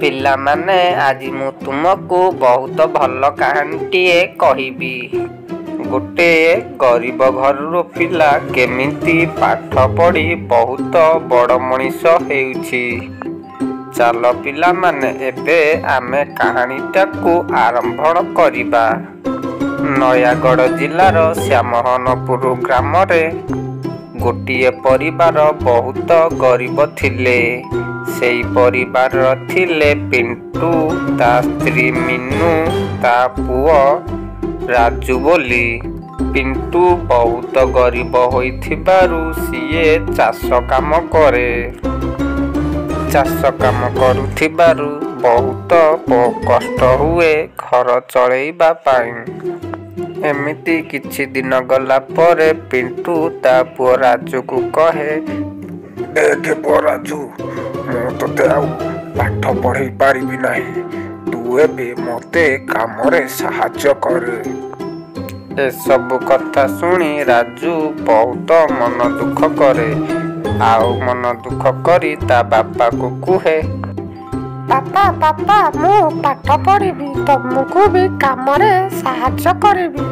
ପିଲାମାନେ, ଆଜି ମୁଁ ତୁମକୁ ବହୁତ ଭଲ କାହାଣୀଟିଏ କହିବି। ଗୋଟେ ଗରିବ ଘରର ପିଲା କେମିତି ପାଠ ପଢ଼ି ବହୁତ ବଡ଼ ମଣିଷ ହେଉଛି। ଚାଲ ପିଲାମାନେ, ଏବେ ଆମେ କାହାଣୀଟାକୁ ଆରମ୍ଭ କରିବା। ନୟାଗଡ଼ ଜିଲ୍ଲାର ଶ୍ୟାମୋହନପୁର ଗ୍ରାମରେ ଗୋଟିଏ ପରିବାର ବହୁତ ଗରିବ ଥିଲେ। ସେଇ ପରିବାରର ଥିଲେ ପିଣ୍ଟୁ, ତା ସ୍ତ୍ରୀ ମିନୁ, ତା ପୁଅ ରାଜୁ ବୋଲି। ପିଣ୍ଟୁ ବହୁତ ଗରିବ ହୋଇଥିବାରୁ ସିଏ ଚାଷ କାମ କରେ। ଚାଷ କାମ କରୁଥିବାରୁ ବହୁତ କଷ୍ଟ ହୁଏ ଘର ଚଳେଇବା ପାଇଁ। ଏମିତି କିଛି ଦିନ ଗଲା ପରେ ପିଣ୍ଟୁ ତା ପୁଅ ରାଜୁକୁ କହେ, ଦେଖେ ପୁଅ ରାଜୁ, ମୁଁ ତୋତେ ଆଉ ପାଠ ପଢ଼େଇ ପାରିବି ନାହିଁ। ତୁ ଏବେ ମୋତେ କାମରେ ସାହାଯ୍ୟ କରେ। ଏସବୁ କଥା ଶୁଣି ରାଜୁ ବହୁତ ମନ ଦୁଃଖ କରେ। ଆଉ ମନ ଦୁଃଖ କରି ତା ବାପାକୁ କୁହେ, ବାପା ବାପା, ମୁଁ ପାଠ ପଢ଼ିବି, ତମକୁ ବି କାମରେ ସାହାଯ୍ୟ କରିବି।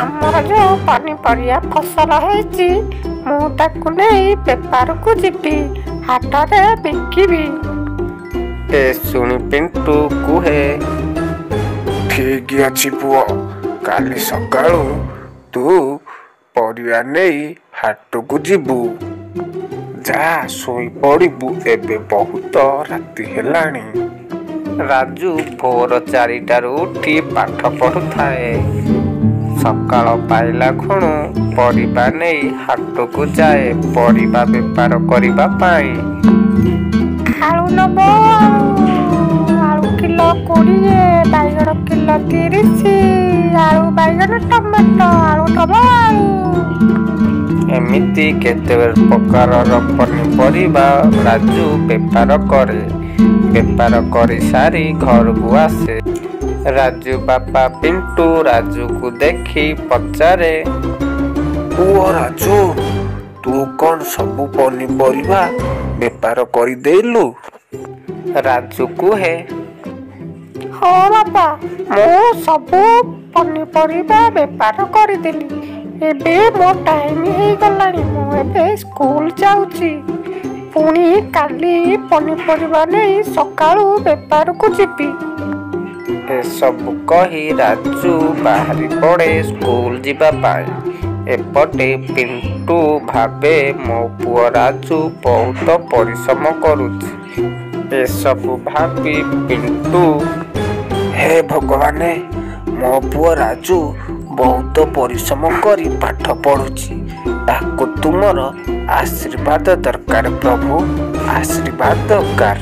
ଆମର ଯୋଉ ପନିପରିବା ଫସଲ ହେଇଛି, ମୁଁ ତାକୁ ନେଇ ବେପାରକୁ ଯିବି, ହାଟରେ ବିକିବି। ଏ ଶୁଣି ପିଣ୍ଟୁ କୁହେ, ଠିକ ଅଛି ପୁଅ, କାଲି ସକାଳୁ ତୁ ପରିବା ନେଇ ହାଟକୁ ଯିବୁ। ଯା ଶୋଇପଡ଼ିବୁ, ଏବେ ବହୁତ ରାତି ହେଲାଣି। ରାଜୁ ଭୋର 4ଟାରୁ ଉଠି ପାଠ ପଢ଼ୁଥାଏ। ସକାଳ ପାଇଲା ଖୁଣୁ ପରିବା ନେଇ ହାଟକୁ ଯାଏ ପରିବା ବେପାର କରିବା ପାଇଁ। ଆଳୁ ନବ ଆଳୁ, ଆଳୁ କିଲୋ 20, ବାଇଗଣ କିଲୋ 30, ଆଳୁ ବାଇଗଣ ଟମାଟୋ, ଆଳୁ ନବ ଆଳୁ। ଏମିତି କେତେ ପ୍ରକାରର ପନିପରିବା ରାଜୁ ବେପାର କରେ। ବେପାର କରି ସାରି ଘରକୁ ଆସେ। ରାଜୁ ବାପା ପିଣ୍ଟୁ ରାଜୁକୁ ଦେଖି ପଚାରେ, ପୁଅ ରାଜୁ, ତୁ କଣ ସବୁ ପନିପରିବା ବେପାର କରିଦେଲୁ? ରାଜୁ କୁହେ, ହଁ ବାପା, ମୁଁ ସବୁ ପନିପରିବା ବେପାର କରିଦେଲି। ଏବେ ମୋ ଟାଇମ୍ ହେଇଗଲାଣି, ମୁଁ ଏବେ ସ୍କୁଲ ଯାଉଛି। ପୁଣି କାଲି ପନିପରିବା ନେଇ ସକାଳୁ ବେପାରକୁ ଯିବି। ଏସବୁ କହି ରାଜୁ ବାହାରି ପଡ଼େ ସ୍କୁଲ ଯିବା ପାଇଁ। ଏପଟେ ପିଣ୍ଟୁ ଭାବେ, ମୋ ପୁଅ ରାଜୁ ବହୁତ ପରିଶ୍ରମ କରୁଛି। ଏସବୁ ଭାବି ପିଣ୍ଟୁ, ହେ ଭଗବାନେ, ମୋ ପୁଅ ରାଜୁ ବହୁତ ପରିଶ୍ରମ କରି ପାଠ ପଢ଼ୁଛି। ତାକୁ ତୁମର ଆଶୀର୍ବାଦ ଦରକାର ପ୍ରଭୁ, ଆଶୀର୍ବାଦ ଦରକାର।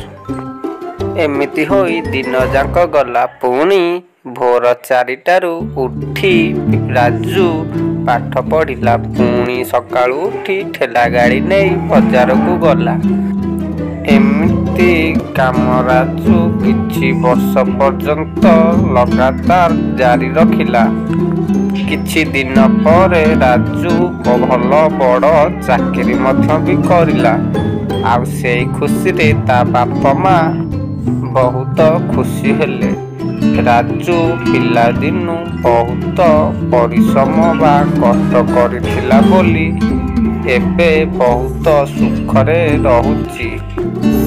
ଏମିତି ହୋଇ ଦିନ ଯାକ ଗଲା। ପୁଣି ଭୋର 4ଟାରୁ ଉଠି ରାଜୁ ପାଠ ପଢ଼ିଲା। ପୁଣି ସକାଳୁ ଉଠି ଠେଲା ଗାଡ଼ି ନେଇ ବଜାରକୁ ଗଲା। ଏମିତି କାମ ରାଜୁ କିଛି ବର୍ଷ ପର୍ଯ୍ୟନ୍ତ ଲଗାତାର ଜାରି ରଖିଲା। କିଛି ଦିନ ପରେ ରାଜୁ ଭଲ ବଡ଼ ଚାକିରି ମଧ୍ୟ ବି କରିଲା। ଆଉ ସେଇ ଖୁସିରେ ତା ବାପା ମା ବହୁତ ଖୁସି ହେଲେ। ରାଜୁ ପିଲାଦିନୁ ବହୁତ ପରିଶ୍ରମ ବା କଷ୍ଟ କରିଥିଲା ବୋଲି ଏବେ ବହୁତ ସୁଖରେ ରହୁଛି।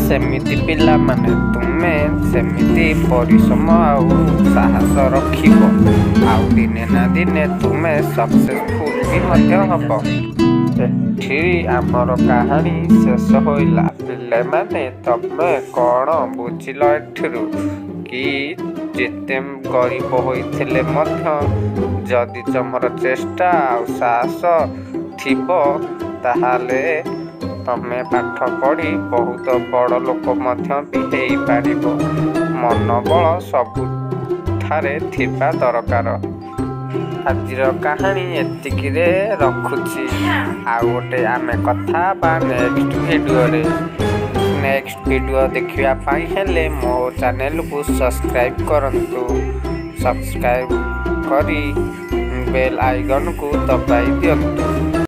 ସେମିତି ପିଲାମାନେ, ତୁମେ ସେମିତି ପରିଶ୍ରମ ଆଉ ସାହସ ରଖିବ, ଆଉ ଦିନେ ନା ଦିନେ ତୁମେ ସକ୍ସେସଫୁଲ ବି ମଧ୍ୟ ହବ। ଏଠି ଆମର କାହାଣୀ ଶେଷ ହୋଇଲା। ପିଲାମାନେ, ତମେ କଣ ବୁଝିଲ ଏଥିରୁ କି ଯେତେ ଗରିବ ହୋଇଥିଲେ ମଧ୍ୟ ଯଦି ତମର ଚେଷ୍ଟା ଆଉ ସାହସ ଥିବ, ତାହେଲେ ତମେ ପାଠ ପଢ଼ି ବହୁତ ବଡ଼ ଲୋକ ମଧ୍ୟ ବି ହେଇପାରିବ। ମନୋବଳ ସବୁଠାରେ ଥିବା ଦରକାର। ଆଜିର କାହାଣୀ ଏତିକିରେ ରଖୁଛି। ଆଉ ଗୋଟେ ଆମେ କଥା ହେବା ନେକ୍ସଟ ଭିଡ଼ିଓରେ। ନେକ୍ସଟ ଭିଡ଼ିଓ ଦେଖିବା ପାଇଁ ହେଲେ ମୋ ଚ୍ୟାନେଲକୁ ସବସ୍କ୍ରାଇବ୍ କରନ୍ତୁ। ସବସ୍କ୍ରାଇବ୍ କରି ବେଲ୍ ଆଇକନ୍କୁ ଦବାଇ ଦିଅନ୍ତୁ।